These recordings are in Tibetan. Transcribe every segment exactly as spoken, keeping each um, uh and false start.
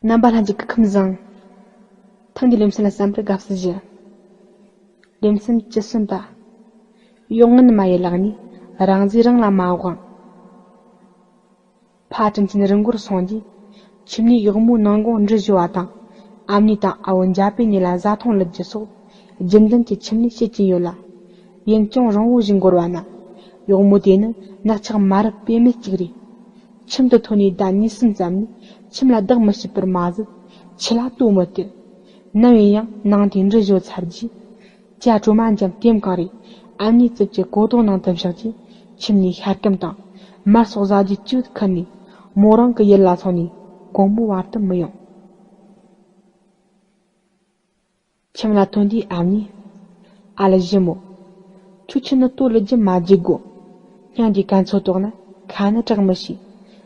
རྣམ་པ་ལྷན་རྒྱས་ཀྱི་ཁམས་བཟང་། ཐེངས་འདིའི་ལེ་ཚན་ལ་གསན་པར་དགའ་བསུ་ཞུ། ལེ་ཚན་བཅུ་གསུམ་པ། གཡོག་ངན་མ་ཡི་ལག་ནས་རང་བཟོས་རང་ལ་མ་དབང་། ཕ་དྲིན་ཆེན་རི་མགོར་སོང་རྗེས། ཁྱིམ་ནས་གཡོག་མོ་ནང་དགོང་འབྲུ་བཞོ་བ་དང་། ཨ་མྱེས་དང་ཨ་བོ་འཇའ་པེ་གཉིས་ལ་བཟའ་འཐུང་སླེབས་རྒྱུ་སོགས། རྒྱུན་ལྡན་གྱི་ཁྱིམ་ནས་བྱེད་ཀྱིན་ཡོད་ལ། ཡུན་ཅུང་རིང་བོ་ཞིག་འགོར་བ་ན། གཡོག་མོ་དེ་ནི་ནག་ཆགས་མ་རབས་པད་མེད་ཅིག་རེད། ཁྱིམ་དུ་ཐོན་ནས་ཟླ་གཉིས་གསུམ་ཙམ་ནས་ཁྱིམ་ལ་བདག་མི་བྱེད་པར་མ་ཟད། ཆུ་ལ་ལྟོ་མི་སྟེར། ནམ་ཡིན་ཡང་ནང་དེའི་འབྲུ་བཞོ་ཚར་རྗེས། ཇ་གྲོ་མ་འཇམ་ལྟེམ་གང་རེ་ཨ་མྱེས་རྩིབས་ཀྱི་གོ་དོང་ནང་དུ་བཞག་རྗེས། ཁྱིམ་ནས་ཤ་སྐམ་དང་མར་སོགས་བཟའ་རྒྱུ་བཅུད་ཁུར་ནས། མོ་རང་གི་ཡུལ་ལ་སོང་ནས་དགོང་མོ་བར་དུ་མི་ཡོང་། ཁྱིམ་ལ་ཐོན་དུས་ཨ་མྱེས། ཨ་ལ་ཞི་མོ། ཁྱོད་ཁྱིམ་ནས་ལྟོ་སླེབས་རྒྱུ་མ་བརྗེད་དགོ། སྙིང་གི་གན་ཚོད་དོག་ན་ཁ་ནི་གྲག་མི་ཤེས།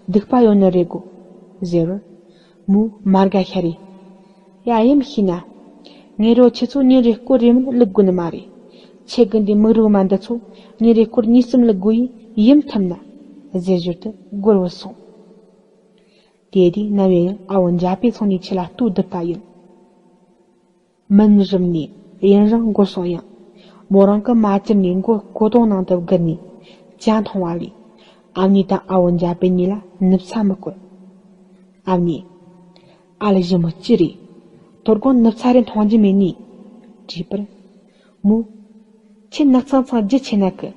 སྡིག་པ་ཡོད་ནི་རེད་གོ། ཟེར་བར། མོས་མ་དགའ་ཤ་རེ། ཡ་ཡིན་ཤེས་ན། ངའི་རོ་ཁྱེད་ཚོ་ཉིན་རེ་སྐོར་རེ་མིན་བླུག་དགོས་ནི་མ་རེད། ཁྱེད་ཀྱི་འདི་མིག་རུ་མ་འདི་ཚོ་ཉིན་རེ་སྐོར་གཉིས་གསུམ་བླུག་དགོས་ཡིན་ཡིན་ཐུབ་ན། ཟེར་ཞོར་དུ་སྒོར་བུད་སོང་། དེ་དུས་ནམ་ཡིན་ཡང་ཨ་བོ་འཇའ་པེ་ཚང་ནས་ཁྱི་ལ་ལྟོ་བསྡུས་པ་ཡིན། མུན་རིམ་ནས་ཡུན་རིང་འགོར་སོང་ཡང་། མོ་རང་གི་མ་གྱུར་ནས་མགོ་གོ་དོང་ནང་དུ་བསྒུར་ནས་ཇ་འཐུང་བ་ལས། ཨ་མྱེས་དང་ཨ་བོ་འཇའ་པེ་གཉིས་ལ་ནུབ་ཚ་མི་བསྐོར། ཨ་མྱེས། ཨ་ལ་ཞི་མོ་ཅི་རེད། དོ་དགོང་ནུབ་ཚ་རེ་འཐུང་རྒྱུ་མེད་ནི། དྲིས་པར། མོས། ཁྱེད་ནག་ཚང་ཚང་རྒྱུ་ཆེ་ན་གི་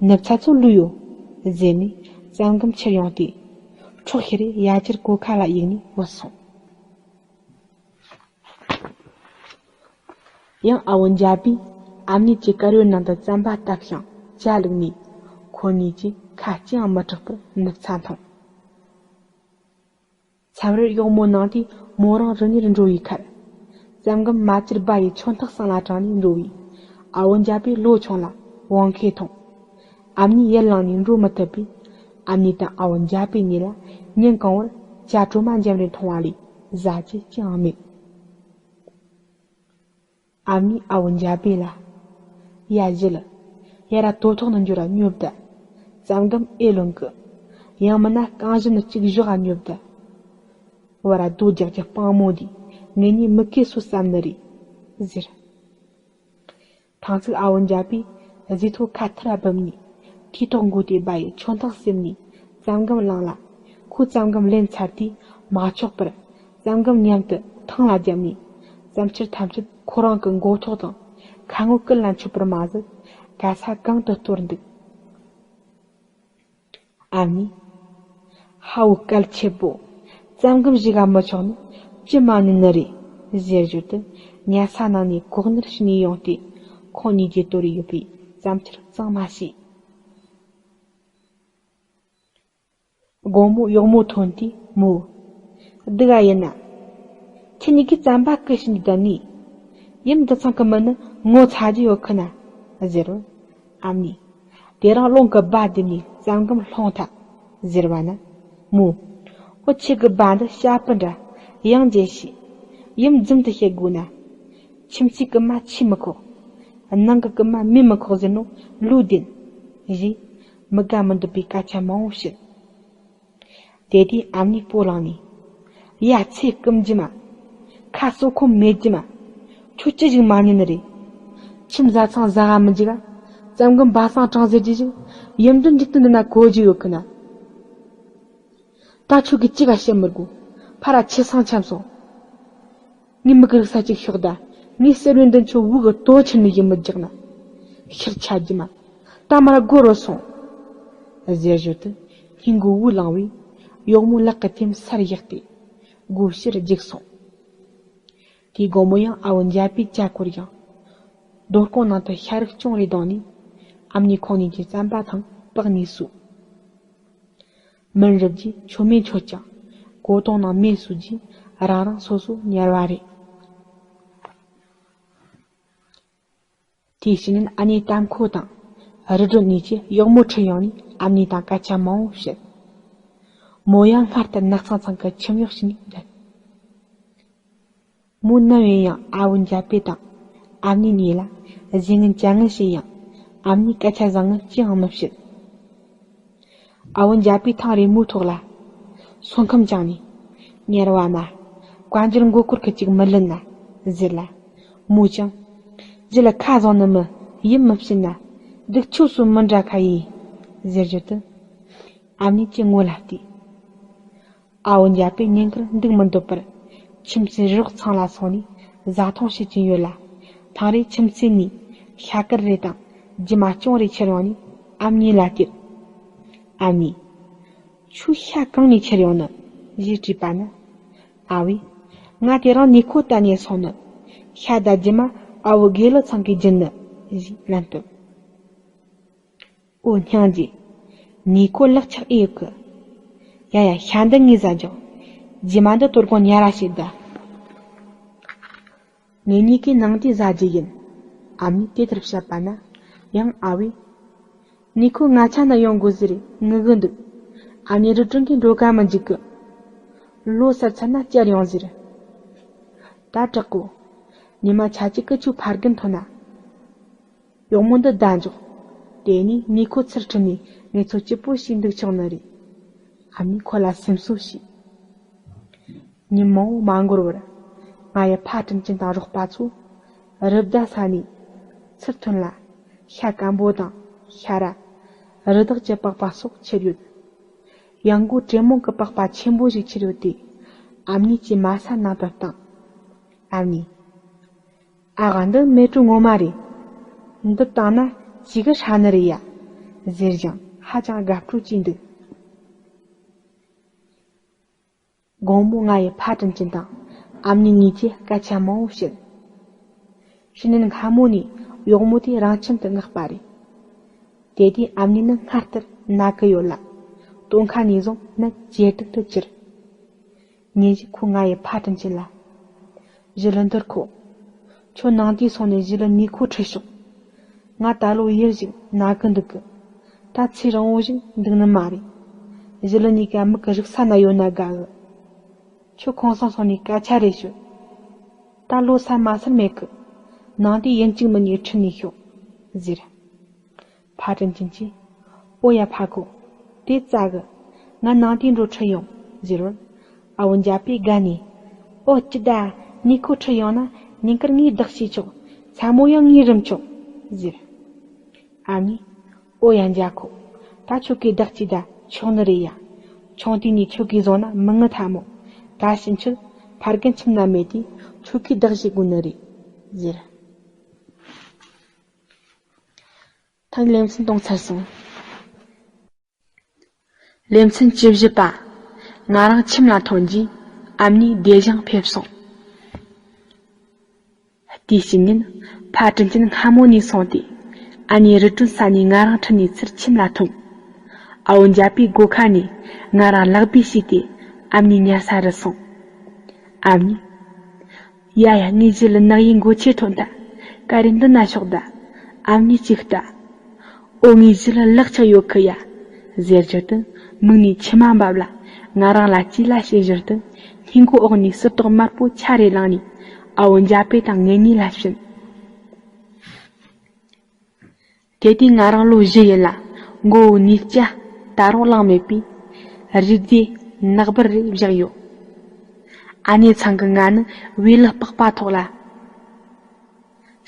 ནུབ་ཚ་ཚོ་ལུས་ཡོད། ཟེར་ནས་རྩམ་སྒམ་ཁྱེར་ཡོང་སྟེ། འཕྲོག་ཤི་རེ་ཡ་གྱལ་གོ་ཁ་ལ་གཡུགས་ནས་བུད་སོང་། ཡང་ཨ་བོ་འཇའ་པེས་ཨ་མྱེས་ཀྱི་དཀར་ཡོལ་ནང་དུ་རྩམ་པ་བཏབ་ཤིང་ཇ་བླུགས་ནས། ཁོ་གཉིས་ཀྱིས་ཁ་ཅིའང་མི་གྲག་པར་ནུབ་ཚ་འཐུང་། མཚམས་རེར་གཡོག་མོ་ནང་དུ་མོ་རང་རི་ཉིལ་འགྲོ་བའི་ཁར། རྩམ་སྒམ་མ་བཅུར་སྦ་ཡི་ཆུ་འཐག་སྲང་ལ་དྲངས་ནས་འགྲོ་བས། ཨ་བོ་འཇའ་པེ་ལོ་ཆུང་ལ་བོང་ཁས་ཐོངས། ཨ་མྱེས་ཡར་ལངས་ནས་འགྲོ་མི་ཐུབ་པས། ཨ་མྱེས་དང་ཨ་བོ་འཇའ་པེ་གཉིས་ལ་ཉིན་གང་བོར་ཇ་གྲོ་མ་འཇམ་རེ་འཐུང་བ་ལས་ཟ་རྒྱུ་ཅི་ཡང་མེད། ཨ་མྱེས་ཨ་བོ་འཇའ་པེ་ལ། ཡ་ཞི་ལི། ཡར་ར་དོ་ཐོག་ནས་འབྱོར་ར་ཉོབ་ད། རྩམ་སྒམ་ཨེ་ལོན་གི། ཡང་མིན་ན་རྐང་བཞི་ནས་གཅིག་བཞག་ག་ཉོབ་ད། བར་ར་རྡོ་རྒྱག་གི་སྤང་མོ་འདི་ངེད་གཉིས་མི་སྐྱེ་སོ་བསམ་ནི་རེད། ཟེར། ཐང་ཚིག་ཨ་བོ་འཇའ་པེས་གཟིགས་ཐོ་ཁ་ཐུར་ར་བབས་ནས་ཁྱི་ཐོག་མགོ་དེ་སྦ་ཡི་ཆུ་འཐག་ཟིན་ནས་རྩམ་སྒམ་བླངས་ལ། ཁོས་རྩམ་སྒམ་ལེན་ཚར་དུས་མ་ཆོག་པར་རྩམ་སྒམ་མཉམ་དུ་ཐང་ལ་བརྒྱབ་ནས། རྩམ་ཕྱུར་ཐམས་ཅད་ཁོ་རང་གི་མགོ་ཐོག་དང་ཁ་ངོ་ཀུན་ལ་འཕྱུར་པར་མ་ཟད། ག་ས་གང་དུ་གཏོར་འདུག། ཨ་མྱེས། ཧ་བོ་གལ་ཆེ་བོ། རྩམ་སྒམ་ཞིག་ག་མི་ཆོག་ནི་ཅི་མ་ནི་ནི་རེད། ཟེར་ཞོར་དུ་ཉལ་ས་ནང་ནས་གོག་ནར་ཕྱིན་ནས་ཡོང་སྟེ། ཁོང་གཉིས་ཀྱིས་གཏོར་ཡོད་པའི་རྩམ་ཕྱུར་གཙང་མ་བྱས། དགོང་མོ་གཡོག་མོ་ཐོན་དུས་མོས། སྡུག་ག་ཡིན་ན། ཁྱེད་གཉིས་ཀྱིས་རྩམ་པ་རྐུ་བྱིན་གྱི་བསྡད་ནི། ཡུམ་འདི་ཚང་གི་མི་ནི་ངོ་ཚ་རྒྱུ་ཡོད་ཁི་ན། ཟེར་བར། ཨ་མྱེས། དེ་རིང་རླུང་གིས་སྦ་བརྡིབས་ནས་རྩམ་སྒམ་སློང་ཐལ། ཟེར་བ་ན། མོས། ཨོ་ཁྱེད་ཀྱི་སྦ་འདི་ཤ་སྤུ་འདྲ་ཡང་བརྗེད་ཤིག། ཡུམ་རྫུན་དུ་བཤད་དགོས་ན། ཁྱིམ་མཚེས་ཀྱི་རྨ་ཆུས་མི་ཁོག། ནང་གི་རྐུན་མ་མིས་མི་ཁོག་ཟེར་ནོ་ལོས་བདེན། ཞེས་མི་དགའ་མི་འདོད་པའི་སྐད་ཆ་མང་བོ་བཤད། དེ་དུས་ཨ་མྱེས་སྤོ་ལངས་ནས། ཡ་ཚེ་སྐུམ་རྒྱུ་མ། ཁ་གསོ་ཁོམ་མེད་རྒྱུ་མ། ཁྱོད་ཅི་ཞིག་མ་ཉན་ནི་རེད། ཁྱིམ་བཟའ་ཚང་བཟའ་ག་མི་འཇུག་ག། རྩམ་སྒམ་སྦ་སང་དྲང་ཟེར་རྒྱུ་ཞིག། ཡུམ་འདི་འཇིག་རྟེན་འདི་ན་གོ་རྒྱུ་ཡོད་ཁི་ན། ད་ཁྱོད་ཀྱིས་ཅི་ག་བཤད་མི་དགོས། ཕ་ར་ཁྱི་སང་འཁྱམས་སོང་། ངའི་མིག་གི་རིག་ས་གཅིག་ཤོག་ད། ངའི་གསེར་བའི་མདུན་ཆུ་བུ་གི་དོ་ཆུ་ནི་ཡིད་མི་རྒྱག་ན། ཤེར་ཆ་རྒྱུ་མ། ད་མ་ར་སྒོ་རུ་སོང་། ཟེར་ཞོར་དུ་སྙིང་གི་དབུགས་ལངས་བས། གཡོག་མོ་ལག་གི་ཐེམ་སར་བཞག་སྟེ་སྒོ་ཕྱིར་རྒྱུགས་སོང་། དེའི་དགོང་མོ་ཡང་ཨ་བོ་འཇའ་པེས་ཇ་བསྐོལ་ཡང་། རྡོ་སྐོང་ནང་དུ་ཤ་རུག་ཅུང་རེ་བརྡུངས་ནས། ཨ་མྱེས་ཁོང་གཉིས་ཀྱི་རྩམ་པ་ཐང་པགས་ནས་ཟོས། མུན་རུབ་རྗེས་མཆོད་མེ་མཆོད་ཅིང་གོ་དོང་ནང་མེ་གསོས་རྗེས་རང་རང་སོ་སོ་ཉལ་བ་རེད། དེའི་ཕྱི་ཉིན་ཨ་ནེ་དམ་ཁོ་དང་རི་སྒྲོན་གཉིས་ཀྱིས་གཡོག་མོ་ཁྲིད་ཡོང་ནས་ཨ་མྱེས་དང་སྐད་ཆ་མང་བོ་བཤད། མོ་ཡང་སྔར་ལྟར་ནགས་ཚང་ཚང་གི་ཁྱིམ་གཡོག་བྱས་ནས་བསྡད། མོ་ནམ་ཡིན་ཡང་ཨ་བོ་འཇའ་པེ་དང་ཨ་མྱེས་གཉིས་ལ་བཟེད་ངན་བྱ་ངན་བྱས་ཡང་ཨ་མྱེས་སྐད་ཆ་བཟང་ངན་ཅི་ཡང་མི་བཤད། ཨ་བོ་འཇའ་པེ་ཐང་རེ་མོའི་ཐོག་ལ་སོ་ཁམ་བཅངས་ནས། ཉལ་བ་ན། བཀའ་འགྱུར་མགོ་སྐོར་ཁི་གཅིག་མི་ལེན་ན་ཟེར་ལ། མོ་ཀྱང་། རྒྱུ་ལ་ཁ་བཟང་ནི་མི་ཡིད་མི་བྱེད་ན། སྡིག་ཆོས་སུ་མི་འདྲ་ཁ་ཡིན་ཟེར་རྒྱུ་དུ། ཨ་མྱེས་ཀྱི་ངོ་ལ་བལྟས། ཨ་བོ་འཇའ་པེ་ཉིན་དཀར་འདུག་མི་འདོད་པར་ཁྱིམ་མཚེས་རི་རོག་ཚང་ལ་སོང་ནས་བཟའ་འཐུང་བྱེད་ཀྱིན་ཡོད་ལ། ཐང་རེ་ཁྱིམ་མཚེས་ནས་ཤ་དཀར་རེ་དང་རྒྱུ་མ་ཅུང་རེ་ཁྱེར་ཡོང་ནས་ཨ་མྱེས་ལ་སྟེར། ཨ་མྱེས། ཁྱོད་ཤ་གང་ནས་ཁྱེར་ཡོང་ནི་ཞེས་དྲིས་པ་ན། ཨ་བས། ང་དེ་རིང་ནེ་ཁོ་ལྟ་ནས་སོང་ནི། ཤ་དང་རྒྱུ་མ་ཨ་བོ་དགེ་ལོ་ཚང་གིས་བྱིན་ནི་ཞེས་ལན་བཏབ། ཨོ་སྙིང་རྗེ། ནེ་ཁོ་ལག་ཆགས་ཨེ་ཡོད་གི། ཡ་ཡ་ཤ་འདི་ངས་ཟ་རྒྱུ། རྒྱུ་མ་འདི་དོ་དགོང་ཉལ་ར་བྱེད་ད། ངེད་གཉིས་ཀས་ནངས་དེ་ཟ་རྒྱུ་ཡིན། ཨ་མྱེས་དེ་ལྟར་བཤད་པ་ན་ཡང་ཨ་བས། ནེ་ཁོ་ང་ཆ་ན་ཡོང་དགོས་ཟེར་ངུ་གི་འདུག་ཨ་མྱེས་རི་ཀྲུང་གིས་འགྲོ་ག་མི་འཇུག་གི། ལོ་གསར་ཚར་ན་བསྐྱར་ཡོང་ཟེར། ད་དྲག་གོ། ཉི་མ་ཆ་གཅིག་གི་ཆུ་ཕ་རྒན་ཐོན་ན། གཡོག་མོ་འདི་བདའ་འཇོག་དེ་ནས་ནེ་ཁོ་ཚུར་ཁྲིད་ནས་ངེད་ཚོ་སྐྱིད་པོ་ཞིག་འདུག་ཆོག་ནི་རེད། ཨ་མྱེས་ཁོ་ལ་སེམས་གསོ་བྱས། ཉིན་མང་བོ་མ་འགོར་བར། ང་ཡི་ཕ་དྲིན་ཅན་དང་རོགས་པ་ཚོ། རི་བདའ་ས་ནས་ཚུར་ཐོན་ལ། ཤ་སྐམ་པོ་དང་ཤ་ར། རི་དྭགས་ཀྱི་པགས་པ་སོགས་ཁྱེར་ཡོད། ཡང་སྒོ་དྲེད་མོང་གི་པགས་པ་ཆེན་པོ་ཞིག་ཁྱེར་ཡོད་དེ། ཨ་མྱེས་ཀྱིས་མ་ས་ནང་དུ་བཏང་། ཨ་མྱེས། ཨ་ག་འདི་མེ་དྲོད་ངོ་མ་རེད། འདི་བཏང་ན་ཅི་གི་ཧྲ་ནི་རེད་ཡ། ཟེར་ཞིང་ཧ་ཅང་དགའ་སྤྲོ་སྐྱེས་འདུག་དགོང་མོ་ང་ཡི་ཕ་དྲིན་ཅན་དང་ཨ་མྱེས་གཉིས་ཀྱིས་སྐད་ཆ་མང་བོ་བཤད། ཕྱི་ཉིན་སྔ་མོ་ནས་གཡོག་མོ་དེ་རང་ཁྱིམ་དུ་མངགས་པ་རེད། དེ་དུས་ཨ་མྱེས་ནི་སྔར་ལྟར་ན་གི་ཡོད་ལ། སྟོད་ཁ་ནས་བཟུང་ནད་ཇེ་སྡུག་ཏུ་གྱུར། ཉིན་ཞིག་ཁོས་ང་ཡི་ཕ་དྲིན་ཅན་ལ། ཞི་ལི་འདིར་ཁོ། ཁྱོད་ནང་དུ་སོང་ནས་ཞི་ལི་ནེ་ཁོ་ཁྲིད་ཤོག་ང་ད་ལོ་ཡུན་ཞིག་ན་གི་འདུག་གི། ད་ཚེ་རིང་བོ་ཞིག་འདུག་ནི་མ་རེད། ཞི་ལི་གཉིས་ཀ་མིག་གི་རིག་ས་ན་ཡོད་ན་དགའ་གི། ཁྱོད་ཁང་སང་སོང་ནས་སྐད་ཆ་རེ་ཤོད། ད་ལོ་ས་མ་སར་མེད་གི། ནང་དུ་ཡིན་གཅིག་མིན་གཉིས་ཁྲིད་ནས་ཤོག་ཟེར། ཕ་དྲིན་ཅན་གྱིས། ཨོ་ཡ་ཕ་ཁོ། དེ་རྩ་གི། ང་ནང་དུ་འགྲོ་ཁྲིད་ཡོང་ཟེར་བར། ཨ་བོ་འཇའ་པེ་དགའ་ནས། ཨོ་ཅི་ད། ནེ་ཁོ་ཁྲིད་ཡོང་ན་ཉིན་དཀར་ངས་བདག་བྱེད་ཆོག་མཚན་མོ་ཡང་ངས་རུམ་ཆོག་ཟེར། ཨ་མྱེས། ཨོ་ཡ་འཇའ་ཁོ། ད་ཁྱོད་ཀྱིས་བདག་བྱེད་ད་ཆོག་ནི་རེད་ཡ། ཆུང་དུས་ནས་ཁྱོད་ཀྱིས་བཟུང་ན་མི་ངུ་ཐལ་མོ། ད་ཕྱིན་ཆད་ཕ་རྒན་ཁྱིམ་ན་མེད་དུས་ཁྱོད་ཀྱིས་བདག་བྱེད་དགོས་ནི་རེད་ཟེར། ཐེངས་ལེ་ཚན་སྟོང་ཚར་སོང་། ལེ་ཚན་བཅུ་བཞི་པ། ང་རང་ཁྱིམ་ལ་ཐོན་རྗེས་ཨ་མྱེས་བདེ་ཞིང་ཕེབས་སོང་། དེའི་ཕྱི་ཉིན་ཕ་དྲིན་ཅན་སྔ་མོ་ནས་སོང་སྟེ། ཨ་མྱེས་རི་ཀྲུང་ས་ནས་ང་རང་ཁྲིད་ནས་ཚུར་ཁྱིམ་ལ་ཐོན། ཨ་བོ་འཇའ་པེ་སྒོ་ཁ་ནས་ང་རང་ལག་པས་བྱས་ཏེ་ཨ་མྱེས་ཉལ་ས་རུ་སོང་། ཨ་མྱེས། ཡ་ཡ་ངའི་ཞི་ལི་ནག་ཡིན་མགོ་ཆེ་ཐོན་ད། ཀ་རེ་འདི་ན་ཤོག་ད། ཨ་མྱེས་ཅིག་ལྟ། ཨོ་ངའི་ཞི་ལི་ལག་ཆགས་ཡོད་གི་ཡ། ཟེར་རྒྱུ་དུ་མིག་ནས་མཆི་མ་འབབ་ལ། ང་རང་ལ་ཅི་ལ་བྱེད་བཞིན་དུ་སྙིང་མགོ་འོག་ནས་སིལ་ཏོག་དམར་པོ་ཆ་རེ་བླངས་ནས་ཨ་བོ་འཇའ་པེ་དང་ངེད་གཉིས་ལ་བྱིན། དེ་དུས་ང་རང་ལོ་བཞི་ཡིན་ལ། མགོ་བོ་ནས་སྐྱ་ད་རུང་བླངས་མེད་པས། རུས་རྫས་ནག་འབུར་རེ་བཞག་ཡོད། ཨ་ནེ་ཚང་གིས་ང་ནི་བེའུ་ལི་པགས་པ་ཐོག་ལ།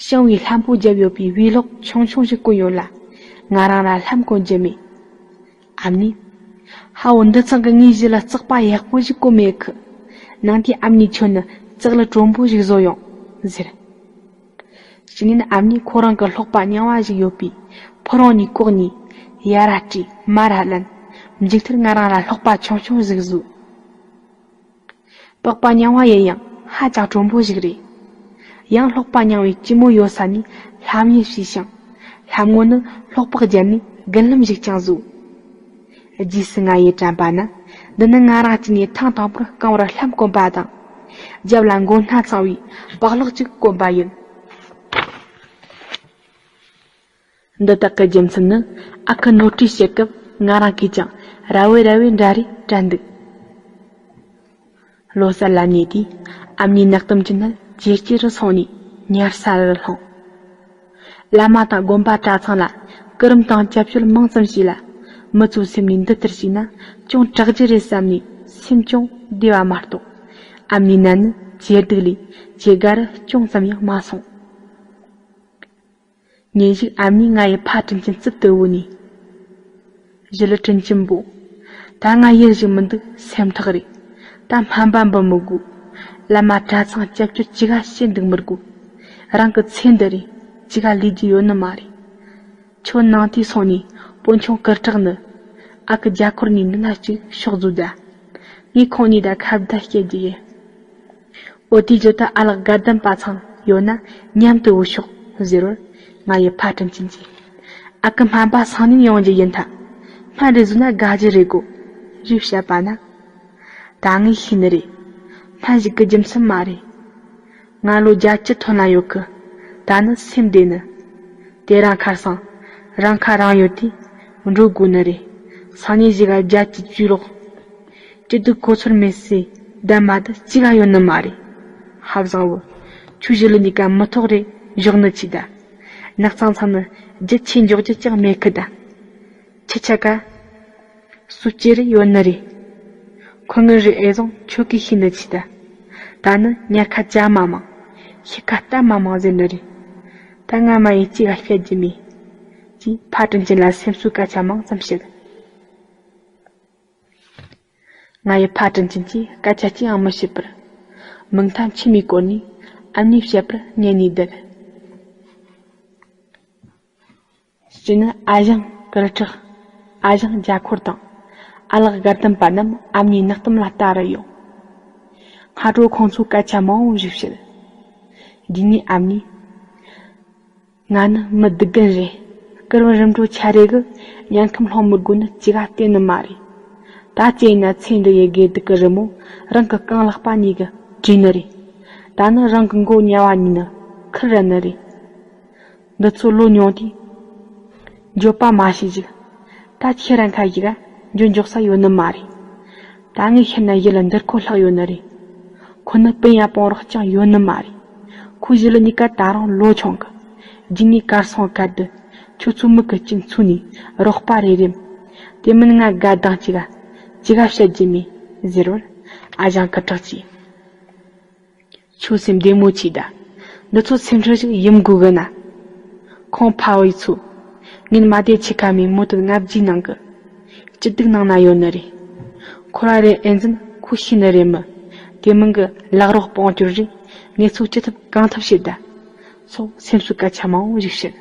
ཤིང་བའི་ལྷམ་པོ་བརྒྱབ་ཡོད་པའི་བེའུ་ལོག་ཆུང་ཆུང་ཞིག་གོན་ཡོད་ལ། ང་རང་ལ་ལྷམ་གོན་རྒྱུ་མེད། ཨ་མྱེས། ཧ་བོ་འདི་ཚང་གིས་ངའི་ཞི་ལི་རྩག་པ་ཡག་པོ་ཞིག་གོན་མེད་གི། ནང་དུས་ཨ་མྱེས་ཁྱོད་ནི་ལྕགས་ལི་དྲོན་པོ་ཞིག་བཟོ་ཡོང་ཟེར། ཕྱི་ཉིན་ཨ་མྱེས་ཁོ་རང་གི་སློག་པ་རྙིང་བ་ཞིག་ཡོད་པས་ཕོ་རོང་ནས་བཀོག་ནས་ཡ་ར་བྲིས་མ་ར་ལན་མཇུག་མཐར་ང་རང་ལ་སློག་པ་ཆུང་ཆུང་ཞིག་བཟོས། པགས་པ་རྙིང་བ་ཡིན་ཡང་ཧ་ཅང་དྲོན་པོ་ཞིག་རེད། ཡང་སློག་པ་རྙིང་བའི་སྐྱི་མོ་ཡོད་ས་ནས་ལྷམ་ཡིན་ཞུས་ཤིང་། ལྷམ་ངོ་ནི་སློག་པགས་བརྒྱབ་ནས་རྒུན་ལྷམ་ཞིག་ཀྱང་བཟོས། རྗེས་སུ་ང་ཡིས་དྲན་པ་ན་འདི་ནི་ང་རང་གཅིག་ནས་ཐེངས་དང་པོར་རྐང་བར་ལྷམ་གོན་པ་དང་། རྒྱབ་ལ་མགོ་སྣ་ཚང་བའི་པགས་ལོག་ཅིག་གོན་པ་ཡིན། འདི་དག་གི་རྒྱུ་མཚན་ནི་ཨ་ཁུ་ནོར་བཀྲས་བཤད་སྐབས་ང་རང་གིས་ཀྱང་ར་བའི་ར་བའི་འདྲ་རེ་དྲན་འདུག་ལོ་གསར་ལ་ཉེ་དུས་ཨ་མྱེས་ནག་དུམ་གྱི་ནད་ཇེ་སྐྱེ་རུ་སོང་ནས་ཉལ་ས་རུ་ལྷུང་། བླ་མ་དང་དགོན་པ་གྲྭ་ཚང་ལ་སྐུ་རིམ་དང་སྐྱབས་བཅོལ་མང་ཙམ་བྱས་ལ། མི་ཚོའི་སེམས་ནས་འདི་ལྟར་བྱས་ན་ཅུང་དྲག་རྒྱུ་རེད་བསམ་ནས་སེམས་ཅུང་བདེ་བ་མ་གཏོགས། ཨ་མའི་ནད་ནི་ཇེ་སྡུག་ལས་ཇེ་དགའ་རུ་ཅུང་ཙམ་ཡང་མ་སོང་། ཉིན་ཞིག་ཨ་མས་ང་ཡི་ཕ་དྲིན་ཅན་རྩིབ་ཏུ་བོས་ནས། ཞི་ལུ་དྲིན་ཅན་པོ། ད་ང་ཡིད་བཞིན་མི་འདུག་སེམས་ཐག་རེད། ད་སྨན་པ་འབུད་མི་དགོས། བླ་མ་གྲྭ་ཚང་སྐྱབས་བཅོལ་ཅི་ག་བྱེད་འདུག་མི་དགོས། རང་གི་ཚེ་འདི་རེད། ཅི་ག་ལས་རྒྱུ་ཡོད་ནི་མ་རེད། ཁྱོད་ནང་དུ་སོང་ནས་དཔོན་ཆུང་སྐུ་དྲག་ནི། ཨ་ཁུ་རྒྱ་འཁོར་ནས་འདི་ན་ཅིག་ཤོག་བཟོས་ད། ངས་ཁོང་གཉིས་ད་ཁ་བརྡ་བཤད་རྒྱུ་ཡིན། འོ་དེའི་རྗེས་ད་ཨ་ལགས་དགའ་ལྡན་པ་ཚང་ཡོད་ན་མཉམ་དུ་འུ་ཤོག་ཟེར་བར། ང་ཡི་ཕ་དྲིན་ཅན་གྱིས། ཨ་ཁུ་སྨན་པ་སང་ཉིན་ཡོང་རྒྱུ་ཡིན་ད། སྨན་རེ་བཟོས་ན་དགའ་རྒྱུ་རེད་གོ། རེ་བཤད་པ་ན། ད་ངས་ཤེས་ནི་རེད། སྨན་ཞིག་གི་རྒྱུ་མཚན་མ་རེད། ང་ལོ་བརྒྱད་ཅུ་ཐོན་ལ་ཡོད་གི། ད་ནི་སེམས་བདེ་ནི། དེ་རིང་ཁ་སང་རང་ཁ་རང་ཡོད་དུས་འགྲོ་དགོས་ནི་རེད། སང་ཉིན་ཞིག་ག་བརྒྱད་ཅུ་བཅུ་ལོག་སྐྱིད་སྡུག་གོ་ཚོད་མེད་སའི་གདམས་མ་དེ་ཅི་ག་ཡོད་ནི་མ་རེད། ཧ་བཟང་བོ། ཁྱོད་ཞི་ལུ་གཉིས་ཀ་མི་ཐོག་རེ་བཞག་ནི་ཆི་ད། ནགས་ཚང་ཚང་ནི་རྒྱུ་ཆེ་འཇོག་རྒྱུ་ཅང་མེད་གི་ད། ཁྱི་ཆ་ག་སུ་སྐྱེ་རེ་ཡོད་ནི་རེད། ཁོ་ངའི་རེ་ཨེ་བཟང་ཁྱོད་ཀྱིས་ཤེས་ནི་ཆི་ད། ད་ནི་ཉལ་ཁ་བཅའ་མ་མང་། ཤི་ཁ་ལྟ་མ་མང་ཟེར་ནི་རེད། ད་ང་མ་ཡིས་ཅི་ག་བཤད་རྒྱུ་མེད། ཅེས་ཕ་དྲིན་ཅན་ལ་སེམས་གསོའི་སྐད་ཆ་མང་ཙམ་བཤད། ང་ཡི་ཕ་དྲིན་ཅན་གྱིས་སྐད་ཆ་ཅི་ཡང་མི་བཤད་པར། མིག་མཐའ་མཆི་མས་བསྐོར་ནས་ཨ་མྱེས་བཤད་པར་ཉན་ནས་བསྡད། སྤྱི་ནི་ཨ་ཞང་སྐུ་དྲག་ཨ་ཞང་རྒྱ་འཁོར་དང་ཨ་ལགས་དགའ་ལྡན་པ་རྣམས་ཨ་མྱེས་ནག་གཏམ་ལ་ལྟ་རུ་ཡོང་། སྔ་དྲོ་ཁོང་ཚོས་སྐད་ཆ་མང་བོ་ཞིག་བཤད། དེ་ནས་ཨ་མྱེས། ང་ནི་མི་སྡུག་རྒན་རེད། སྐུ་རིམ་རིམ་གྲོ་ཆ་རེ་གི་ཉལ་ཁམས་སློང་མི་དགོས་ནི་ཅི་ག་བལྟས་ནི་མ་རེད། ད་ཅི་ཡིན་ན་ཚེ་འདི་ཡི་དགེ་སྡིག་གི་རི་མོ་རང་གི་རྐང་ལག་པ་གཉིས་གི་བྲིས་ནི་རེད། ད་ནི་རང་གི་མགོ་ཉལ་བ་ཉིད་ནི་ཁུར་ར་ནི་རེད། འདི་ཚོ་ལོ་ཉུང་དུས་འགྱོད་པ་མ་བྱེད་ཅིག་ད་ཁྱེད་རང་ཁ་ཞིག་ག་འགྱོད་འཇོག་ས་ཡོད་ནི་མ་རེད། ད་ངས་ཤི་ན་ཡིད་ལ་འདིར་ཁོ་ལྷག་ཡོད་ནི་རེད། ཁོ་ནི་སྤུན་ཡ་སྤུན་རོགས་ཅང་ཡོད་ནི་མ་རེད། ཁོ་ཞི་ལུ་གཉིས་ཀ་ད་རུང་ལོ་ཆུང་གི། རྗེས་ནས་གར་སོང་གར་དུ་ཁྱོད་ཚོ་མིག་གི་གཅིག་མཚུངས་ནས་རོགས་པ་རེ་རེམ། དེ་མིན་ང་དགའ་སྡང་གཅིག་ག་ཅི་ག་བཤད་རྒྱུ་མེད་ཟེར་བར། ཨ་ཞང་སྐུ་དྲག་གིས། ཁྱོད་སེམས་བདེ་མོ་བྱོས་ད། འདི་ཚོ་སེམས་ཁྲལ་ཞིག་ཡིན་དགོས་གི་ན། ཁོང་ཕ་བུ་ཚོ། ངེད་མ་སྡེ་ཆེ་ཁ་མའི་མོ་དེ་ལྔ་བརྒྱའི་ནང་གི། སྐྱིད་སྡུག་ནང་ན་ཡོད་ནི་རེད། ཁོ་ར་རེ་ཨེ་འཛིན་ཁོ་ཤེས་ནི་རེད་མི། དེ་མིན་གི་ལག་རོགས་སྤོང་སྐྱོར་རེད། ངེད་ཚོ་ཅི་ཐུབ་གང་ཐུབ་བྱེད་ད། སོགས་སེམས་སུ་སྐད་ཆ་མང་བོ་ཞིག་བཤད།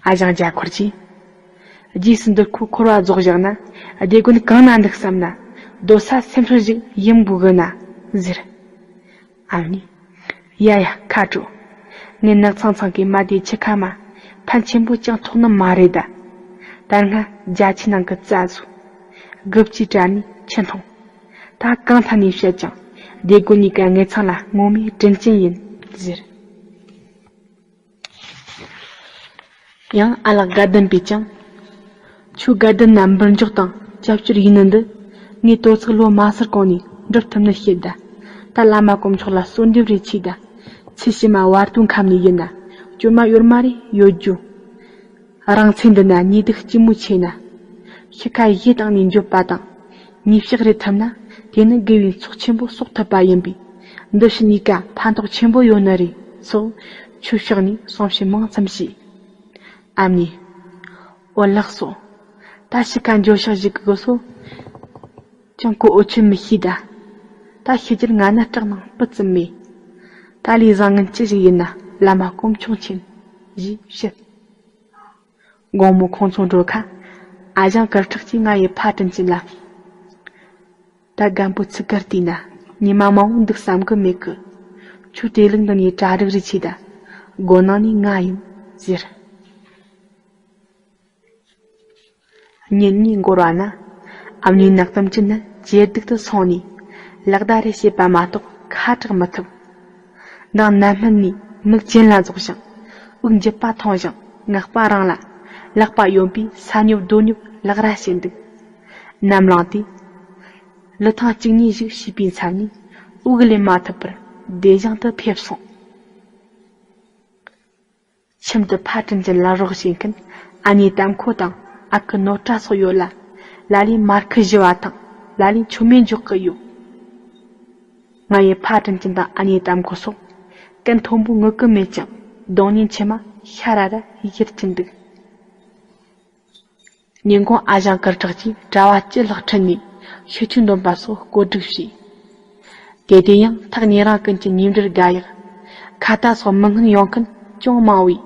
ཨ་ཞང་རྒྱ་འཁོར་གྱིས། རྗེས་སུ་འདིར་ཁོ་འཁོར་བ་རྫོགས་བཞག་ན། སྡེ་དགོན་གང་ན་འདུག་བསམ་ན། སྡོད་ས་སེམས་ཁྲལ་ཞིག་ཡིན་དགོས་གི་ན། ཟེར། ཨ་མྱེས། ཡ་ཡ་ཁ་དྲོ། ངས་ནགས་ཚང་ཚང་གི་མ་དེ་ཆུ་ཁ་མ། ཕན་ཆེན་པོ་ཅང་ཐོགས་ནི་མ་རེད་ད། ད་སྔ་རྒྱ་ཆེ་ནང་གི་རྩྭ་ཟོ། དགུ་བཅུའི་གྲལ་ནས་ཆུ་འཐུང་། ད་གང་ཐད་ནས་བཤད་ཀྱང་སྡེ་དགོན་གཉིས་ཀ་ངེད་ཚང་ལ་ངོ་མའི་དྲིན་ཅན་ཡིན་ཟེར། ཡང་ཨ་ལགས་དགའ་ལྡན་པས་ཀྱང་། ཁྱོད་དགའ་ལྡན་ན་འབུར་འཇོག་དང་སྐྱབས་བཅོལ་ཡིན་ནི་འདི། ངས་དོ་ཚིགས་ལོ་མ་སར་གོང་ནས་འགྲུབ་ཐུབ་ནི་ཤེས་ད། ད་བླ་མ་དཀོན་མཆོག་ལ་གསོལ་འདེབས་རེ་ཆེ་ད། ཚེ་ཕྱི་མ་བར་དོའི་ཁམས་ནས་ཡིན་ན། སྐྱོན་མ་ཡོད་མ་རེད་ཡོད་རྒྱུ། རང་ཚེ་འདི་ན་ཉེས་སྡིག་ལྕི་མོ་ཆེ་ན། ཤི་ཁ་ཡིད་བཏང་ནས་འགྱོད་པ་དང་། ཉེས་ཕྱག་རེ་ཐུབ་ན། དེ་ནི་དགེ་བའི་ཚོགས་ཆེན་པོ་གསོག་ཐུབ་པ་ཡིན་པས། འདི་ཕྱི་གཉིས་ཀ་ཕན་ཐོགས་ཆེན་པོ་ཡོད་ནི་རེད་སོགས། ཆོས་ཕྱོགས་ནས་གསུང་བཤད་མང་ཙམ་བྱས། ཨ་མྱེས། འོ་ལགས་སོ། ད་ཤི་ཁ་འགྱོད་བཤགས་ཞིག་གི་དགོས་སོ། ཅང་གོ་འོ་ཆོད་མི་ཤེས་ད། ད་ཤི་རྒྱུར་ང་ནི་སྐྲག་སྣང་སྤུ་ཙམ་མེད། ད་ལས་བཟང་ངན་ཅི་ཞིག་ཡིན་ན་བླ་མ་དཀོན་མཆོག་མཁྱེན། ཞེས་བཤད། དགོང་མོ་ཁོང་ཚོ་འགྲོ་ཁ། ཨ་ཞང་སྐུ་དྲག་གིས་ང་ཡི་ཕ་དྲིན་ཅན་ལ། ད་རྒན་པོ་ཚིག་གར་བལྟས་ན་ཉི་མ་མང་བོ་འདུག་བསམ་གི་མེད་གི། ཁྱོད་བདེ་ལུགས་འདི་ནས་གྲ་སྒྲིག་རེ་བྱས་ད། སྒོ་ནང་ནས་ང་ཡིན་ཟེར། ཉིན་གཉིས་འགོར་བ་ན། ཨ་མྱེས་ནག་ཙམ་གྱི་ནད་ཇེ་སྡུག་ཏུ་སོང་ནས། ལག་བརྡ་རེ་བྱེད་པ་མ་གཏོགས་ཁ་གྲག་མི་ཐུབ། མདང་ནད་སྨན་ནས་མིག་གྱེན་ལ་རྫོགས་ཤིང་། དབུགས་འཇིབ་པ་ཐུང་ཞིང་ངག་པ་རིང་ལ། ལག་པ་གཡོན་པས་ས་སྙོབ་རྡོ་སྙོབ་ལག་ར་བྱེད་འདུག་ནམ་ལངས་དུས། ལུས་ཐེངས་གཅིག་གཉིས་ཤིག་བྱས་པའི་མཚམས་ནས་དབུགས་ལེན་མ་ཐུབ་པར་བདེ་ཞིང་དུ་ཕེབས་སོང་། ཁྱིམ་དུ་ཕ་དྲིན་ཅན་ལ་རོགས་བྱེད་མཁན་ཨ་མྱེས་དམ་ཁོ་དང་ཨ་ཁུ་ནོར་བཀྲ་སོགས་ཡོད་ལ། ལ་ལས་མར་ཁུ་བཞི་བ་དང་ལ་ལས་མཆོད་མེ་འཇོག་གི་ཡོད། ང་ཡི་ཕ་དྲིན་ཅན་དང་ཨ་ནེ་དམ་ཁོ་སོགས། ཀུན་མཐོན་པོ་ངུ་གི་མེད་ཀྱང་གདོང་བརྙན་མཆི་མ་ཤ་ར་ར་ཡིར་གྱིན་འདུག་ཉིན་གུང་ཨ་ཞང་གུར་དྲག་གིས་གྲྭ་བ་བཅུ་ལྷག་ཁྲིད་ནས་ཤི་ཆུ་འདོན་པ་སོགས་བཀོད་སྒྲིག་བྱས། དེ་དུས་ཡང་ཐག་ཉེ་རིང་ཀུན་གྱི་ཉེ་འབྲེལ་དགའ་ཡག་ཁ་ཏ་སོགས་མི་སྔོན་ཡོང་མཁན་ཅུང་མང་བས།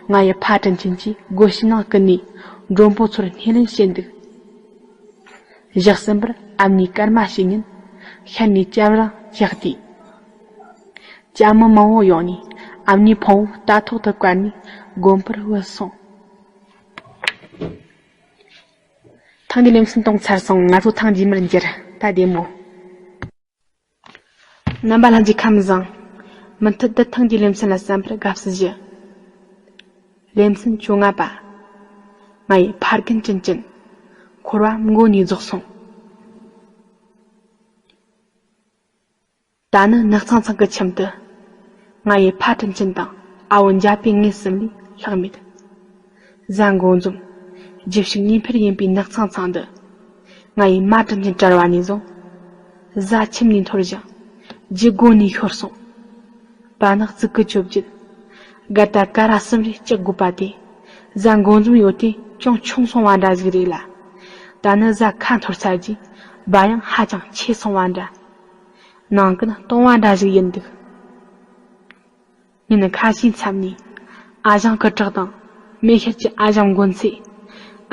ང་ཡི་ཕ་དྲིན་ཅན་གྱིས་སྒོ་ཕྱི་ནང་ཀུན་ནས་མགྲོན་པོ་ཚོར་སྣེ་ལེན་བྱས་འདུག་ཞག་གསུམ་པར་ཨ་མྱེས་སྐར་མ་ཞིག་ཉིན་ཤར་ནས་ལྕགས་རིང་ལྕགས་དུས། ལྕམ་མོ་མང་བོ་ཡོང་ནས་ཨ་མྱེས་ཕུང་བོ་རྟ་ཐོག་ཏུ་བཀལ་ནས་དགོན་པར་བུད་སོང་། ཐེངས་འདིའི་ལེ་ཚན་གཏོང་ཚར་སོང་། ང་ཚོ་ཐེངས་རྗེས་མར་མཇལ། ད་བདེ་མོ། རྣམ་པ་ལྷན་རྒྱས་ཁམས་བཟང་། མུ་མཐུད་དུ་ཐེངས་འདིའི་ལེ་ཚན་ལ་གསན་པར་དགའ་བསུ་ཞུ། ལེ་ཚན་བཅོ་ལྔ་པ། ང་ཡི་ཕ་རྒན་དྲིན་ཅན། འཁོར་བ་མགོ་ནས་རྫོགས་སོང་། ད་ནི་ནགས་ཚང་ཚང་གི་ཁྱིམ་དུ། ང་ཡི་ཕ་དྲིན་ཅན་དང་ཨ་བོ་འཇའ་པའི་ངེད་གསུམ་ལས་ལྷག་མེད། གཟའ་འགོ་འཛོམས། རྒྱུ་ཕྱུགས་གཉིས་འཕེལ་ཡིན་པའི་ནགས་ཚང་ཚང་དུ། ང་ཡི་མ་དྲིན་ཅན་བྲལ་བ་ནས་བཟུང་། གཟའ་ཁྱིམ་ནས་འཐོར་ཞིང་། རྒྱུ་སྒོ་ནས་ཤོར་སོང་། བར་ནག་ཙིག་གི་བཅོ་བརྒྱད། དགའ་ད་ཀ་ར་གསུམ་རེ་སྐྱག་དགོས་པ་དེ། གཟའ་འགོ་འཛོམས་ཡོད་དེ་ཅུང་ཆུང་སོང་བ་འདྲ་ཞིག་རེད་ལ། ད་ནི་གཟའ་ཁ་འཐོར་ཚར་རྗེས་སྦ་ཡང་ཧ་ཅང་ཆེ་སོང་བ་འདྲ། ནང་ཀུན་སྟོང་བ་འདྲ་ཞིག་ཡིན་འདུག་ཉིན་ཁ་ཤས་མཚམས་ནས་ཨ་ཞང་ཀི་དྲག་དང་། མེ་ཤར་གྱི་ཨ་ཞང་མགོན་ཚེ།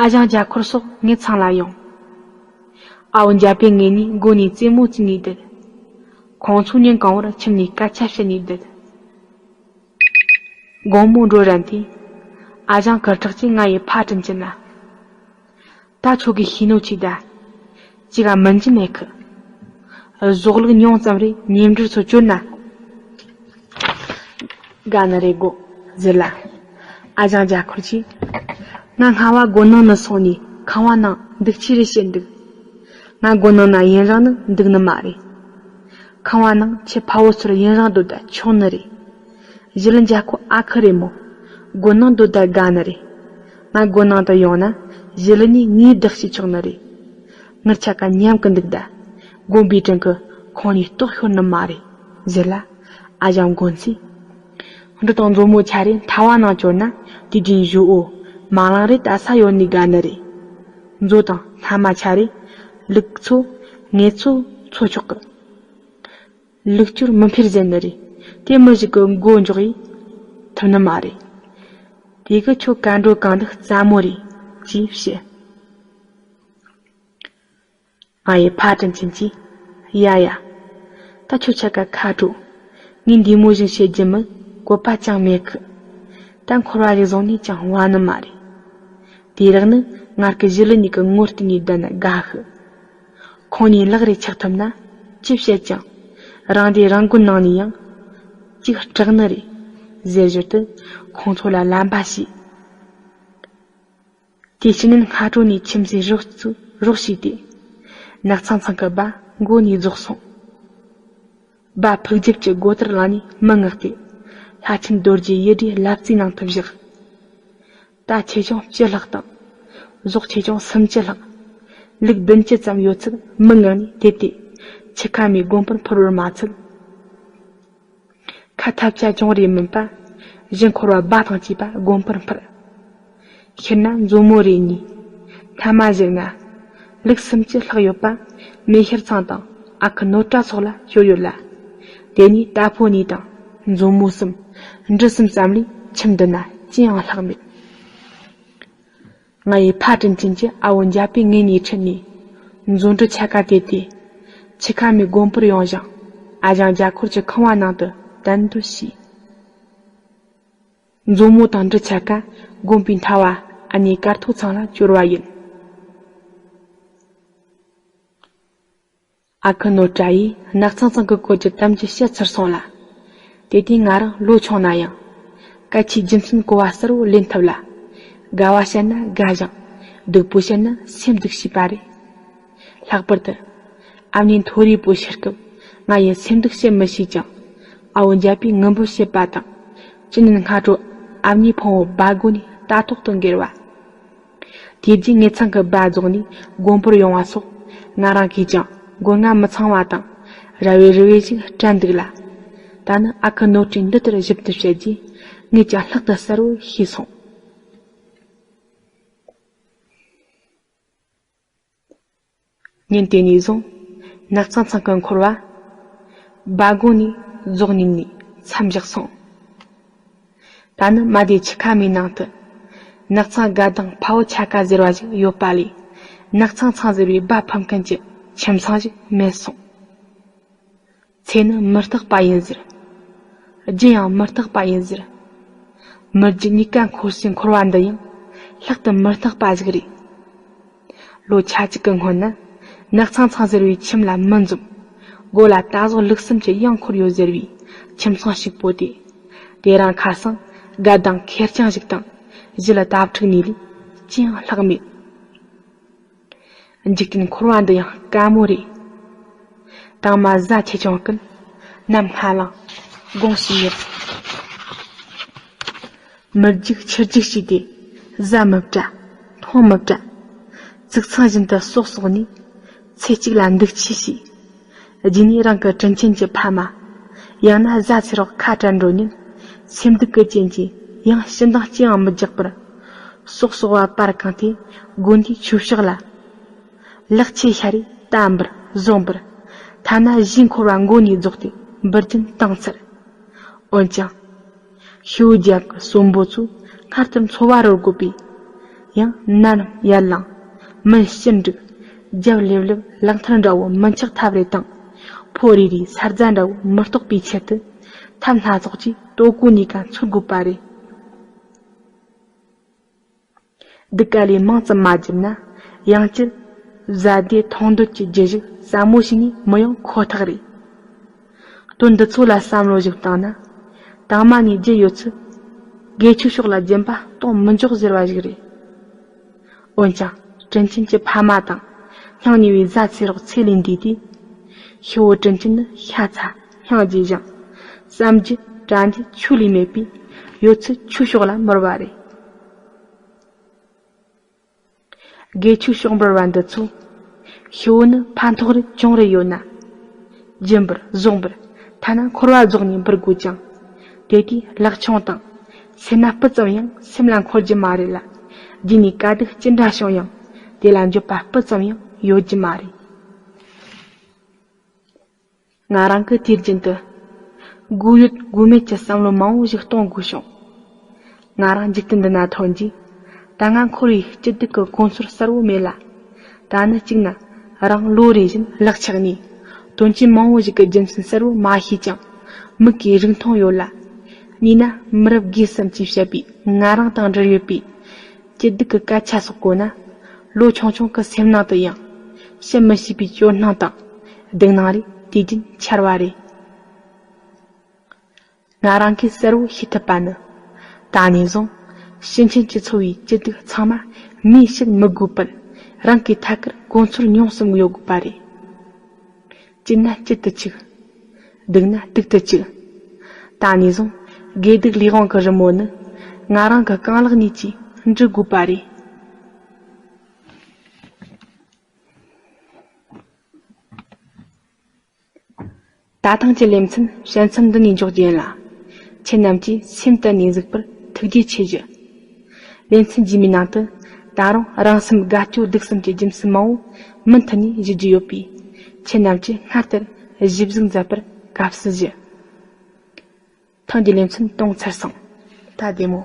ཨ་ཞང་རྒྱ་འཁོར་སོགས་ངེད་ཚང་ལ་ཡོང་། ཨ་བོ་འཇའ་པའི་ངེད་གཉིས་སྒོ་ནས་རྩེད་མོ་རྩེ་ནས་བསྡད། ཁོང་ཚོ་ཉིན་གང་བོར་ཁྱིམ་ནས་སྐད་ཆ་བཤད་ནས་བསྡད། དགོང་མོ་འགྲོ་རན་དུས། ཨ་ཞང་ཀི་དྲག་གིས་ང་ཡི་ཕ་དྲིན་ཅན་ལ། ད་ཁྱོད་ཀྱིས་ཤེས་ནོ་ཆི་ད། ཅི་ག་མིན་གྱི་མེད་གི། ཟོག་ལུག་ཉུང་ཙམ་རེ་ཉེ་འབྲེལ་ཚོ་བཅོལ་ན། དགའ་ནི་རེད་གོ། ཟེར་ལ། ཨ་ཞང་རྒྱ་འཁོར་གྱིས། ང་སྔ་བ་སྒོ་ནང་ནས་སོང་ནས་ཁང་བ་ནང་འདུག་ཅི་རེ་བྱེད་འདུག་ང་སྒོ་ནང་ན་ཡུན་རིང་ནི་འདུག་ནི་མ་རེད། ཁང་བ་ནང་ཁྱེད་ཕ་བོ་ཚོར་ཡུན་རིང་སྡོད་ད་ཆོག་ནི་རེད། ཞི་ལི་འཇའ་ཁོ་ཨ་ཁུ་རེད་མོ། སྒོ་ནང་སྡོད་ད་དགའ་ནི་རེད། ང་སྒོ་ནང་དུ་ཡོང་ན་ཞི་ལི་ནས་ངའི་བདག་བྱེད་ཆོག་ནི་རེད། ངར་ཆ་ཀ་ཉམས་ཀི་འདུག་ད། དགོན་པའི་དྲུང་གི་ཁོང་ནས་ལྟོགས་ཤོར་ནི་མ་རེད། ཟེར་ལ། ཨ་ཞང་མགོན་ཚེ། འབྲུ་དང་མཛོ་མོ་ཆ་རེ་མཐའ་བ་ནང་བཅོལ་ན་དུས་རྒྱུན་བཞུ་འོ། མ་ལང་རེ་ད་ས་ཡོད་ནི་དགའ་ནི་རེད། མཛོ་དང་སྣ་མ་ཆ་རེ། ལུག་ཚོ། ངེད་ཚོ་འཚོ་ཆོག་གི། ལུག་སྐྱོར་མི་འཕེར་ཟེར་ནི་རེད། དེ་མི་ཞིག་གི་མགོ་འཇོག་ཡིས་ཐུབ་ནི་མ་རེད། དེ་གི་ཁྱོད་ག་འགྲོ་གང་འདུག་རྩ་མོ་རེད། ཅེས་བཤད། ང་ཡི་ཕ་དྲིན་ཅན་གྱིས། ཡ་ཡ། ད་ཁྱོད་ཆ་ཀ་ཁ་དྲོ། ངས་འདི་མོ་ཞིག་བཤད་རྒྱུ་མིན་བཀོད་པ་ཅང་མེད་གི། ད་འཁོར་བ་རིག་བཟུང་ནས་ཅང་བ་ནི་མ་རེད། དེ་རག་ནི་ངར་གི་ཞི་ལི་གཉིས་ཀྱི་ངོ་བསྟན་ནས་བསྡད་ན་དགའ་གི། ཁོང་གཉིས་ལག་རེ་ཆག་ཐུབ་ན་ཅི་བཤད་ཀྱང་། རང་སྡེ་རང་དགོན་ནང་ནས་ཡང་ཅིག་སྐྲག་ནི་རེད། ཟེར་ཞོར་དུ་ཁོང་ཚོ་ལ་ལམ་པ་བྱས། དེ་ཕྱི་ནས་སྔ་དྲོ་ནས་ཁྱིམ་མཚེས་རོགས་ཚོས་རོགས་བྱས་ཏེ། ནགས་ཚང་ཚང་གི་སྦ་མགོ་ནས་རྫོགས་སོང་། སྦ་ཕུག་རྒྱབ་ཀྱི་སྒོ་ལྟར་ལངས་ནས་མི་མངགས་ཏེ། ལྷ་ཆེན་རྡོ་རྗེ་ཡི་སྒྲའི་ལབ་རྩེ་ནང་དུ་བཞག་རྟ་ཆེ་ཆུང་བཅུ་ལྷག་དང་། ཟོག་ཆེ་ཆུང་སུམ་ཅུ་ལྷག་ལུག་བདུན་ཅུ་ཙམ་ཡོད་ཚད་མི་མངགས་ནས་དེད་དེ། ཆུ་ཁ་མའི་དགོན་པར་འཕུར་བར་མ་ཚད། ཁ་ཐབས་ཆ་ཅུང་རེ་མིན་པ། གཞི་འཁོར་བ་སྦ་དང་བཅས་པ་དགོན་པར་འཕུར། ཤི་ན་མཛོ་མོ་རེ་གཉིས། སྣ་མ་བཞི་ལྔ། ལུག་སུམ་ཅུ་ལྷག་ཡོད་པ། མེ་ཤར་ཚང་དང་ཨ་ཁུ་ནོར་བཀྲ་སོགས་ལ་བཅོལ་ཡོད་ལ། དེ་ནས་རྟ་ཕོ་གཉིས་དང་མཛོ་མོ་གསུམ། འབྲུ་གསུམ་ཙམ་ལས་ཁྱིམ་འདི་ན་ཅི་ཡང་ལྷག་མེད། ང་ཡི་ཕ་དྲིན་ཅན་གྱིས་ཨ་བོ་འཇའ་པའི་ངོས་ནས་ཁྲིད་ནས། མཛོ་འབྲུ་ཆ་ག་དེད་དེ། ཆུ་ཁ་མའི་དགོན་པར་ཡོང་ཞིང་། ཨ་ཞང་རྒྱ་འཁོར་གྱི་ཁང་བ་ནང་དུ་གཏན་སྡོད་བྱས། མཛོ་མོ་དང་འབྲུ་ཆ་ག་དགོན་པའི་མཐའ་བ་ཨ་ནེ་དཀར་ཐོག་ཚང་ལ་བཅོལ་བ་ཡིན། ཨ་ཁུ་ནོར་བཀྲ་ཡིས་ནགས་ཚང་ཚང་གི་སྐོར་གྱི་གཏམ་རྒྱུད་བཤད་ཚར་སོང་ལ། དེ་དུས་ང་རང་ལོ་ཆུང་ན་ཡང་། སྐད་ཆའི་རྒྱུ་མཚན་གོ་བ་གསལ་བོ་ལེན་ཐུབ་ལ། དགའ་བ་བཤད་ན་དགའ་ཞིང་། སྡུག་པོ་བཤད་ན་སེམས་སྡུག་བྱས་པ་རེད། ལྷག་པར་དུ། ཨ་མྱེས་མཐོ་རིས་པོ་ཤི་སྐབས་ང་ཡི་སེམས་སྡུག་བྱེད་མི་ཤེས་ཀྱང་། ཨ་བོ་འཇའ་པའི་ངུ་འབོད་བྱེད་པ་དང་། ཅི་ནས་སྔ་དྲོ་ཨ་མྱེས་ཕུང་བོ་སྦ་སྒོ་ནས་རྟ་ཐོག་ཏུ་འགེལ་བ། དེ་རྗེས་ངེད་ཚང་གི་སྦ་རྫོགས་ནས་དགོན་པར་ཡོང་བ་སོགས། ང་རང་གིས་ཀྱང་མགོ་རྔ་མི་ཚང་བ་དང་ ར་བའི་རི་བས་ཞིག་དྲན་འདུག་ལ། ད་ནི་ཨ་ཁུ་ནོར་བཀྲས་འདི་ལྟར་ཞིབ་ཏུ་བཤད་རྗེས། ངས་ཀྱང་ལྷག་ཏུ་གསལ་བོར་ཤེས་སོང་། ཉིན་དེ་ནས་བཟུང་ནགས་ཚང་ཚང་གི་འཁོར་བ་སྦ་སྒོང་ནས་རྫོགས་ཉིན་ནས་མཚམས་བཞག་སོང་། ད་ནི་མ་དེ་ཆུ་ཁ་མའི་ནང་དུ་ནགས་ཚང་དགའ་ལྡང་ཕ་བོ་ཆ་ཀ་ཟེར་བ་ཞིག་ཡོད་པ་ལས། ནགས་ཚང་ཚང་ཟེར་བའི་སྦ་ཕམ་མཁན་གྱི་ཁྱིམ་ཚང་ཞིག་མེད་སོང་། ཚེ་ནི་མི་རྟག་པ་ཡིན་ཟེར། རྒྱུ་ཡང་མི་རྟག་པ་ཡིན་ཟེར། མི་རྒྱུ་གཉིས་ཀ་འཁོར་སའི་འཁོར་བ་འདི་ཡང་ལྷག་ཏུ་མི་རྟག་པ་ཞིག་རེད། ལོ་ཆ་གཅིག་གི་སྔོན་ན་ནགས་ཚང་ཚང་ཟེར་བའི་ཁྱིམ་ལ་མི་འཛོམས། སྒོ་ལ་ད་གཟོད་ལུག་གསུམ་གྱི་གཡང་འཁོར་ཡོད་ཟེར་བའི་ཁྱིམ་ཚང་ཞིག་པོ་དེ། དེ་རིང་ཁ་སང་དགའ་ལྡང་ཁེར་རྐྱང་ཞིག་དང་གཞི་ལ་དྭ་ཕྲུག་ནས་ལས་ཅི་ཡང་ལྷག་མེད། འཇིག་རྟེན་འཁོར་བ་འདི་ཡང་དཀའ་མོ་རེད། དང་མ་བཟའ་ཆེ་ཆུང་ཀུན་ནམ་སྔ་ལངས་དགོང་ཞིག་ཉལ། མི་རྒྱུག་ཆུ་རྒྱུག་བྱས་ཏེ་བཟའ་མི་བྲ་འཐུང་མི་བྲ། ཙིག་ཚང་བཞིན་དུ་ཟོག་ཟོག་ནས་ཚེ་གཅིག་ལ་འདུག་ཆས་བྱས། རྗེས་ནས་རང་གི་དྲིན་ཆེན་གྱི་ཕ་མ། ཡང་ན་བཟའ་ཚེ་རོགས་ཁ་བྲལ་འགྲོ་ཉིན། སེམས་སྡུག་གི་རྐྱེན་གྱིས་ཡང་ཕྱི་འདང་ཅི་ཡང་མི་རྒྱག་པར། ཟོག་ཟོག་བ་པར་གང་སྟེ་དགོན་སྡེའི་ཆོས་ཕྱོགས་ལ། ལག་ཆས་ཤ་རུས་བསྟན་པར་བཟུང་པར། ཐ་ན་གཞིས་འཁོར་བ་མགོ་ནས་རྫོགས་ཏེ་འབུར་རྒྱན་བཏང་ཚར། འོན་ཀྱང་། ཤི་བོ་རྒྱབ་ཀྱི་གསོན་པོ་ཚོས་སྔར་ལྟར་འཚོ་བ་རོལ་དགོས་པས། ཡང་ནམ་ཡར་ལངས་མུན་ཕྱིར་འབྲུག་རྒྱབ་ལེབ་ལེབ་ལག་མཐིལ་འདྲ་བོ་མི་འཁྱག་ཐབས་རེ་དང་། ཕོ་རེ་རེའི་ས་རྫ་འདྲ་བོ་མི་རྟོགས་པའི་ཆེད་དུ། ཐབས་སྣ་ཚོགས་ཀྱིས་ལྟོ་གོས་གཉིས་ཀ་འཚོལ་དགོས་པ་རེད། སྡུག་ག་ལས་མང་ཙམ་མ་བརྒྱབ་ན། ཡང་བསྐྱར་བཟའ་ཟླའི་མཐོང་འདོད་ཀྱི་རྒྱུ་ཞིག་ཟབ་མོ་ཞིག་ནས་མི་ཡོང་ཁོ་ཐག་རེད། དོན་འདི་ཚོ་ལ་བསམ་བློ་ཞིག་བཏང་ན། དང་མ་ནས་རྒྱུ་ཡོད་ཚུལ། དགེ་ཆོས་ཕྱོགས་ལ་སྦྱིན་པ་གཏོང་མི་འཇོག་ཟེར་བ་ཞིག་རེད། འོན་ཀྱང་དྲིན་ཆེན་གྱི་ཕ་མ་དང་སྙིང་ཉེ་བའི་བཟའ་ཚེ་རོགས་ཚེ་ལས་འདས་དུས། ཤི་བོ་དྲིན་ཆེན་ནི་ཤ་ཚ་སྙིང་རྗེ་ཞིང་། བསམ་རྒྱུ་དྲན་རྒྱུ་ཆོས་ལས་མེད་པས། ཡོད་ཚད་ཆོས་ཕྱོགས་ལ་འབུལ་བ་རེད། དགེ་ཆོས་ཕྱོགས་འབུལ་བ་འདི་ཚོ། ཤི་བོ་ནི་ཕན་ཐོགས་རེ་གྱོང་རེ་ཡོད་ན། སྦྱིན་པར་བཟུང་པར་ཐ་ན་འཁོར་བ་རྫོགས་ནས་འབུལ་དགོས་ཀྱང་། དེ་དུས་ལག་ཆུང་དང་། སེར་སྣ་སྤུ་ཙམ་ཡང་སེམས་ལ་འཁོར་རྒྱུ་མ་རེད་ལ། རྗེས་ནས་དཀའ་སྡུག་ཅི་འདྲ་བྱུང་ཡང་། དེ་ལ་འགྱོད་པ་སྤུ་ཙམ་ཡང་ཡོད་རྒྱུ་མ་རེད། ང་རང་གིས་དུས་རྒྱུན་དུ། དགོས་ཡོད་དགོས་མེད་ཀྱི་བསམ་བློ་མང་བོ་ཞིག་གཏོང་དགོས་བྱུང་། ང་རང་འཇིག་རྟེན་འདི་ན་ཐོན་རྗེས། ད་ང་འཁོར་བའི་སྐྱིད་སྡུག་གི་གོ་མཚོན་གསལ་བོ་མེད་ལ། ད་ནི་གཅིག་ན་རང་ལོ་རེ་བཞིན་ལག་ཆགས་ནས། དོན་རྐྱེན་མང་བོ་ཞིག་གི་རྒྱུ་མཚན་གསལ་བོ་མ་ཤེས་ཀྱང་། མིག་གིས་རིག་མཐོང་ཡོད་ལ། གཉིས་ན་མི་རབས་དགུ་གསུམ་གྱིས་བཤད་པའི་ང་རང་དང་འབྲེལ་ཡོད་པའི། སྐྱིད་སྡུག་གི་སྐད་ཆ་སོགས་གོ་ན། ལོ་ཆུང་ཆུང་གི་སེམས་ནང་དུ་ཡང་། བཤད་མི་ཤེས་པའི་སྐྱོ་སྣང་དང་། སྡུག་སྣང་རེ་དུས་རྒྱུན་འཆར་བ་རེད། ང་རང་གིས་གསལ་བོ་ཤེས་ཐུབ་པ་ནི། ད་ནས་བཟུང་། ཕྱིན་ཆད་ཀྱི་འཚོ་བའི་སྐྱིད་སྡུག་ཚང་མ་མིས་བཤད་མི་དགོས་པར། རང་གིས་ཐད་ཀར་གོ་ཚོར་མྱོང་གསུམ་ཡོད་དགོས་པ་རེད། སྐྱིད་ན་སྐྱིད་དུ་ཆུག་སྡུག་ན་སྡུག་ཏུ་བཅུག་ད་ནས་བཟུང་དགེ་སྡིག་ལས་དབང་གི་རི་མོ་ནི་ང་རང་གི་རྐང་ལག་གཉིས་ཀྱིས་འབྲི་དགོས་པ་རེད། ད་ཐེངས་ཀྱི་ལེ་ཚན་དཔྱད་མཚམས་འདི་ནས་འཇོག་རྒྱུ་ཡིན་ལ། ཁྱེད་རྣམས་ཀྱིས་སེམས་གཏད་ནས་གཟིགས་པར་ཐུགས་རྗེ་ཆེ་ཞུ། ལེ་ཚན་རྗེས་མའི་ནང་དུ་ད་རུང་རང་སེམས་དགའ་སྐྱོ་སྡུག་གསུམ་གྱི་རྒྱུ་མཚན་མང་བོ་མུ་མཐུད་ནས་ཞུ་རྒྱུ་ཡོད་པས། ཁྱེད་རྣམས་ཀྱིས་སྔར་ལྟར་གཞི་བཟུང་མཛད་པར་དགའ་བསུ་ཞུ། ཐེངས་འདིའི་ལེ་ཚན་གཏོང་ཚར་སོང་། ད་བདེ་མོ།